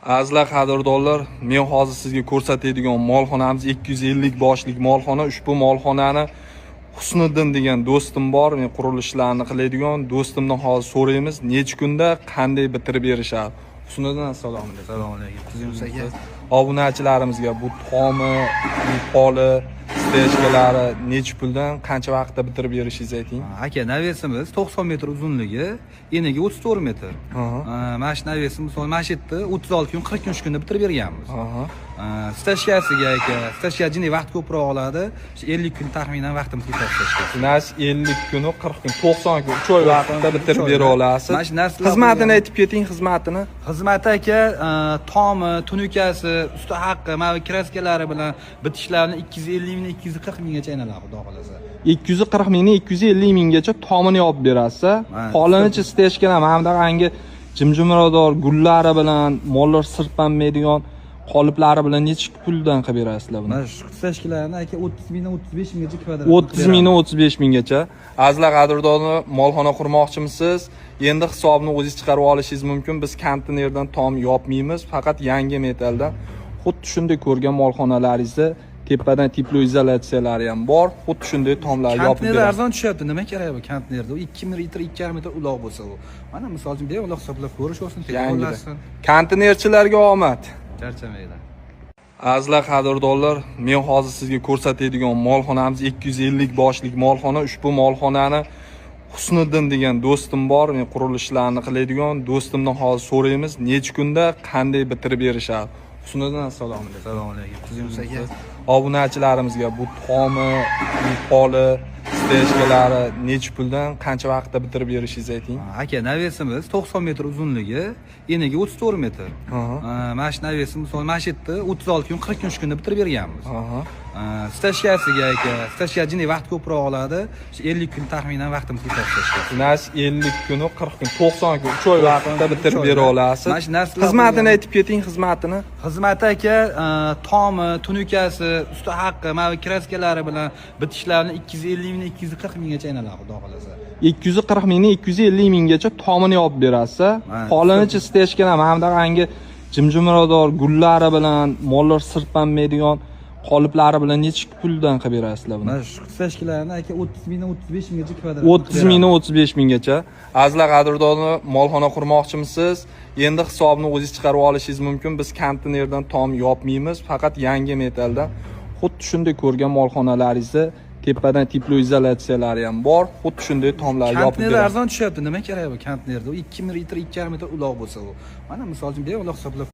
Azizlar, qadrdonlar, men hozir sizga ko'rsatadigan molxonamiz 250 boshlik molxona. Ushbu molxonani Husniddin degan do'stim bor, men qurilishlarni qiladigan do'stimdan hozir so'raymiz, necha kunda qanday bitirib berishadi. Husniddin, assalomu alaykum. Assalomu alaykum. Tuzukmisiz, aka? Obunachilarimizga bu tomi, poli, стяжка lari necha puldan, qancha vaqtda bitirib berishingizni ayting. Aka, навес imiz 90 metr uzunligi, eniga 34 metr. Mana shu навес i, misol, mana shu yerda 36 kun, 40 kun, 3 kunda bitirib berganmiz. Стяжка siga, aka, стяжка jinday vaqt ko'proq oladi. Shu 50 kun taxminan vaqtimiz ketadi стяжка si. Nas 50 kuni, 40 kun, 90 kun, 3 oy vaqtda bitirib 3 oy. bera olasiz. Mana shu narsalar Xizmatini bo'lgan. aytib keting, xizmatini. Xizmati, aka, tomi, туника si, usti haqqi, mana bu краска lari bilan bitishlarini 250 ming, 240 minggacha aylanadi, xudo xohlasa. 240 mingdan 250 minggacha tomini yopib berasiz. Ha. Polinichi, стяжка lar mana bunaqangi jimjimrodor gullari bilan, mollar sirpanmaydigan qoliplari bilan necha puldan qilib berasizlar buni? Mana shu стяжка larni, aka, 30 mingdan 35 minggacha kvadrat. 30 mingdan 35 minggacha. Azizlar, qadrdonlar, molxona qurmoqchimisiz? Endi hisobni o'zingiz chiqarib olishingiz mumkin. Biz konteynerdan tom yopmaymiz, faqat yangi metalldan. Xuddi shunday ko'rgan molxonalaringizda tepadan теплоизоляция lari ham bor. Xuddi shunday tomlar yopib Konteyner beramiz. Arzon tushyapti. Nima kerak bu konteynerda? U 2 metr, 2,5 metr uloq bo'lsa u. Mana, misol uchun, bemalol hisoblab ko'rish olsin, Yangida. telefonlasin. Konteynerchilarga omad. Charchamaydi. Azizlar, qadrdonlar, men hozir sizga ko'rsatadigan molxonamiz 250 boshlik molxona. Ushbu molxonani Husniddin degan do'stim bor, men qurilishlarni qiladigan do'stimdan hozir so'raymiz, necha kunda qanday bitirib berishadi. Husniddin, assalomu alaykum. Assalomu alaykum. Tuzukmisiz, aka? Obunachilarimizga bu tomi, poli, стяжка lari necha puldan, qancha vaqtda bitirib berishingizni ayting. Aka, навес imiz 90 metr uzunligi, eniga 34 metr. Mana shu навес i, misol, mana shu yerda 36 kun, 40 kun, 3 kunda bitirib berganmiz. Стяжка siga, aka, стяжка jinday vaqt ko'proq oladi. Shu 50 kun taxminan vaqtimiz ketadi стяжка si. Nas 50 kuni, 40 kun, 90 kun, 3 oy vaqtda bitirib 3 oy. bera olasiz. Mana shu narsalar Xizmatini bo'lgan. aytib keting, xizmatini. Xizmati, aka, tomi, туника si, usti haqqi, mana bu краска lari bilan bitishlarini 250 ming, 240 minggacha aylanadi, xudo xohlasa. 240 mingdan 250 minggacha tomini yopib berasiz. Ha. Polinichi, стяжка lar mana bunaqangi jimjimrodor gullari bilan, mollar sirpanmaydigan qoliplari bilan necha puldan qilib berasizlar buni? Mana shu стяжка larni, aka, 30 mingdan 35 minggacha kvadrat. 30 mingdan 35 minggacha. Azizlar, qadrdonlar, molxona qurmoqchimisiz? Endi hisobni o'zingiz chiqarib olishingiz mumkin. Biz konteynerdan tom yopmaymiz, faqat yangi metalldan. Xuddi shunday ko'rgan molxonalaringizda tepadan теплоизоляция lari ham bor. Xuddi shunday tomlar yopib Konteyner beramiz. Arzon tushyapti. Nima kerak bu konteynerda? U 2 metr, 2,5 metr uloq bo'lsa u. Mana, misol uchun, bemalol hisoblab